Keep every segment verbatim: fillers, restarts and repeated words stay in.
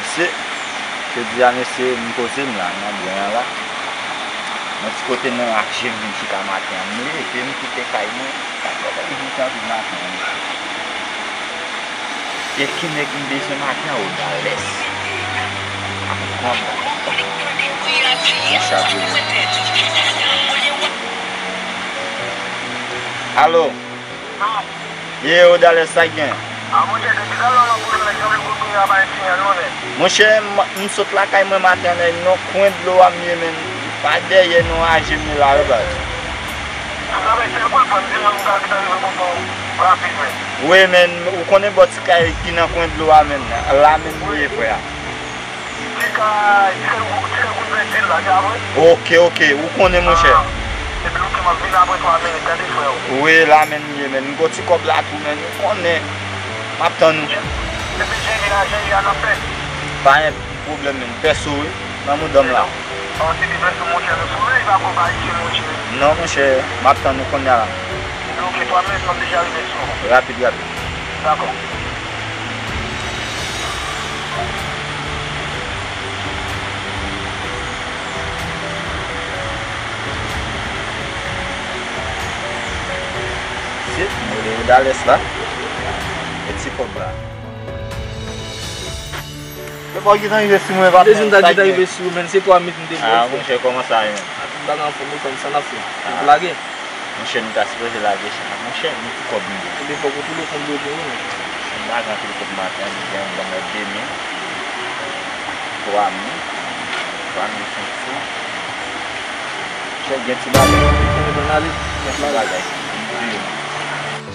Mesye, jodi a, mesye, m poze m la, nan bwen an la. Nan ti kote nan raje m vin chita maten an. M leve, m kite kay mwen, kat èdtan di maten an. E ki nèg m bezwen maten an, Odales? Kòman? Mwen chaje. Alo? Ye, Odales, sa k gen? A, monchè, depi talè w nan pwoblèm nèg yo, menm kote a pa gen siyal non, nèg. Monchè, m, m sot lakay mwen maten an, nèg, nan kwen dlo a m ye, menn. Pa dèyè nan raje m ye la, wi, baz. Sa vle di, se pou l pran, m di moun m ka kite rive kote w rapid, menn. Wi, menn, ou konnen bò ti kay ki nan kwen dlo a, menn. La menm m ye, frè. Ti kay, ti kay, ti kay kout vèt la, se a vre? Oke, oke, ou konnen, monchè. A, epi oke, m ap vin apre twa minit, tande, frè. Wi, la menm m ye, menn. M gon ti kòb la tou, menn. Ou konnen. M ap tann ou. Epi Jerry a, Jerry a nan fèt. Pa gen pwoblèm, menn. Pèso, wi. Nan mouda m la. An, se te pèso, monchè, nou sou men, li pa ko pa itil, monchè. Non, monchè. M ap tann ou kounye a la. Oke, twa minit, m ap deja rive sou ou. Rapid, rapid. Dakò. Se, m rele Odales la. E ti kòb la. Yo pa gentan rive sou mwen, patnè. Depi m ta gentan rive sou ou, menn, se twa minit m te pran. A, monchè, kòman sa ye, menn? A, tout bagay anfòm, wi, frè m, sa n ap fè? Nou lage? Monchè, nou ta sipoze lage sa. Monchè, nou ti kòb nou. Ebyen, fòk ou tou lè konn dwe gen, wi, menn. Monchè, m pa gen anpil kòb maten an, m gen yon bon nòt demen. Twa mil. Twa mil senk san. Monchè, gen ti bagay. Gen ti bagay.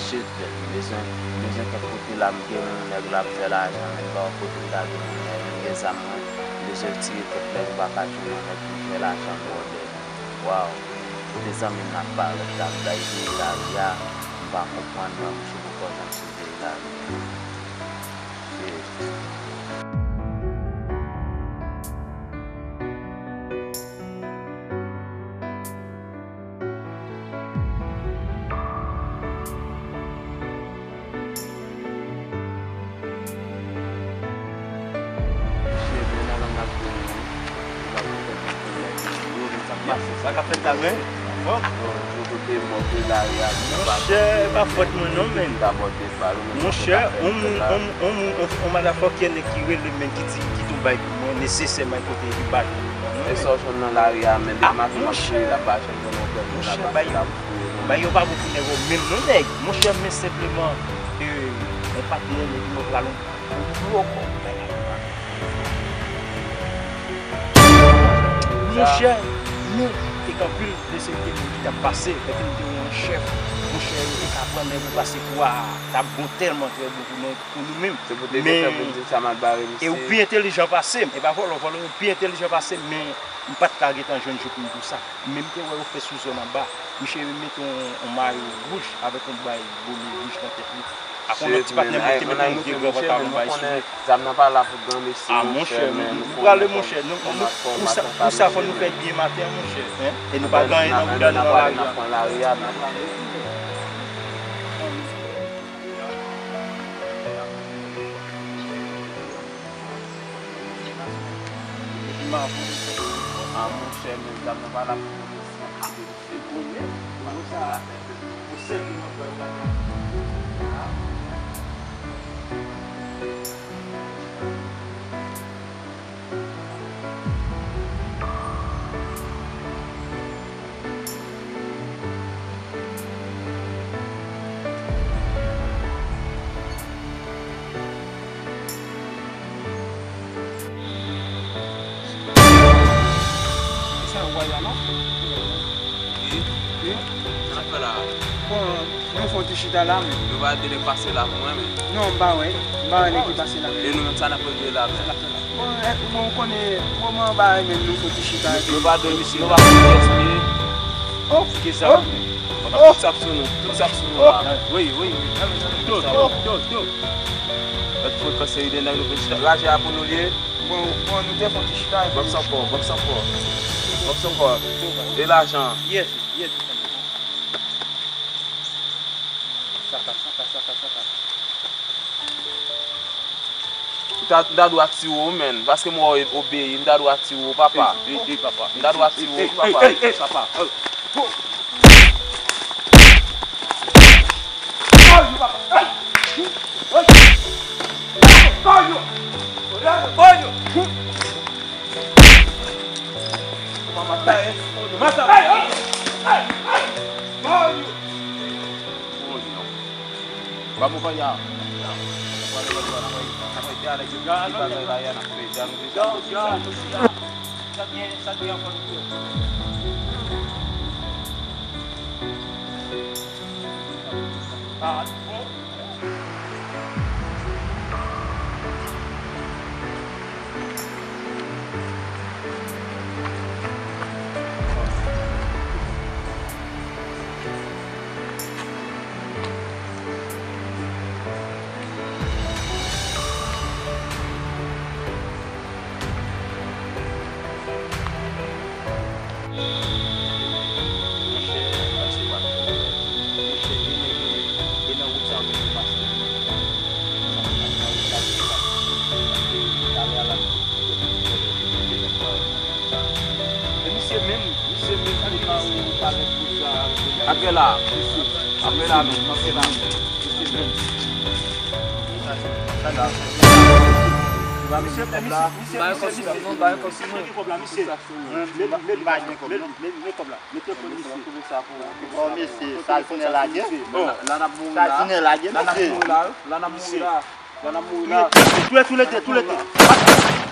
Shit, man. Bezwen, bezwen fè kote la, m gen moun nèg la ap fè lajan, men m pa wè kote m ta gen moun nèg, m gen zam mwen, m bezwen tire kèk nèg, m pa ka jwenn yon nèg pou m fè lajan bwòdè. Waw, kote zanmi m nan ap parèt la, m bay vini lari a, m pa konprann mwen, monchè poko janm sove lari a. Shit. Monchè, men nan lang ap jwenn mwen. Li pa konprann mwen pou lè. Yo, men sa k pase? Sa k ap fèt la, men? Anfòm? Bon, yo kote mò ke lari a, li pa... Monchè, e pa fòt mwen non, men. Monchè, on moun, on, on moun, on, on madafòkè nèg ki rele m, men ki di, ki di yon bay pou mwen, nesesèman kote li bat mwen non, men. E sa w jwenn nan lari a, men depi maten m ap kouri, l ap pa janm jwenn yon pèp, l ap pase, l ap fouye non. Bay yo pa bon pou nèg yo menm non, nèg. Monchè, men senpleman, e, yon patnè nèg yo pral yon gwo kòb, bay la. Monchè, men, e gen anpil de serite moun ki t ap pase, lè ke nou te wè yon chèf, monchè, yo te ka pran nèg yo pase kou a, t ap bon tèlman trè bon pou nèg, pou nou menm. Se pou te gen fè pou m di sa m al bare misye. E ou pi entèlijan pase m, e pa vòlò, vòlò yo pi entèlijan pase m, men m pa t ka gentan jwenn jou pou m di w sa. Men m te wè yo fè sou zòn anba. Misye mete yon, yon mayo wouj avèk yon bay bone wouj nan tèt li. Ak yon lòt ti patnè m te mete yon vye gran pantalon bay sou li. Zam nan pa la pou granmesi, a, monchè, monchè, men nou prale, monchè. Nou, nou, pou sa, pou sa, fò nou fè byen maten an, monchè, en? E nou pa gen anyen nan bouda nou nan lari a. A, monchè, men zam nan pa la pou granmesi. Se premye, pou sa, pou sèl ki mwen pral la. Sa yo wè la non? Wi. Wi. Sa n ap fè la? Bon, nou fè yon ti chita la, men. Nou pa de nèg pase la pou mwen, men. Non, m pa wè. M pa wè nèg ki pase la, men. E nou menm, sa n ap regle la, men. Sa n ap fè la. Bon, e, bon, ou konnen, moman an pa renmen nou fè yon ti chita. Nou, nou pa dwe, misye, nou pa konn kiyès li ye. Oh! Ki sa? Oh! Tout sa ap sou nou. Tout sa ap sou nou la. Wi, wi, wi. Do, do, do, do. Mèt frekans, se ide nèg nou vin chita. Raje a pou nou li ye. Bon, bon, nou te fè yon ti chita epi. Ban m san kò, ban m san kò. Ban m san kò. E lajan an? Yes, yes. Saka, saka, saka, saka. Ta, m ta dwe atire w, menn. Paske m wè w obeyi, m ta dwe atire w, papa. Ey, ey, ey, papa. M ta dwe atire w, ey, papa. Ey, ey, ey, papa. Ey, ho. Koyo, papa. Ey. Ey. Koyo. Koyo. Mama, ta, eh. Mama, ta. Ey, ey, ey, ey. Koyo. Ba mwen panya. Sa gen, sa gen ankò nou fè. Ah, bon. E misye menm, misye menm ki nan ou palè pou sa. Apre la, misye. Apre la menm, apre la menm. Misye menm. Misye, misye, misye, misye, misye. Misye ki kòb la, misye. Mete kòb la. Mete kòb la. Bon, mesye, sa jounen lage. Bon, la n ap mouri la. Sa jounen lage, mesye. La n ap mouri la. La n ap mouri la. Touye, touye, touye, touye.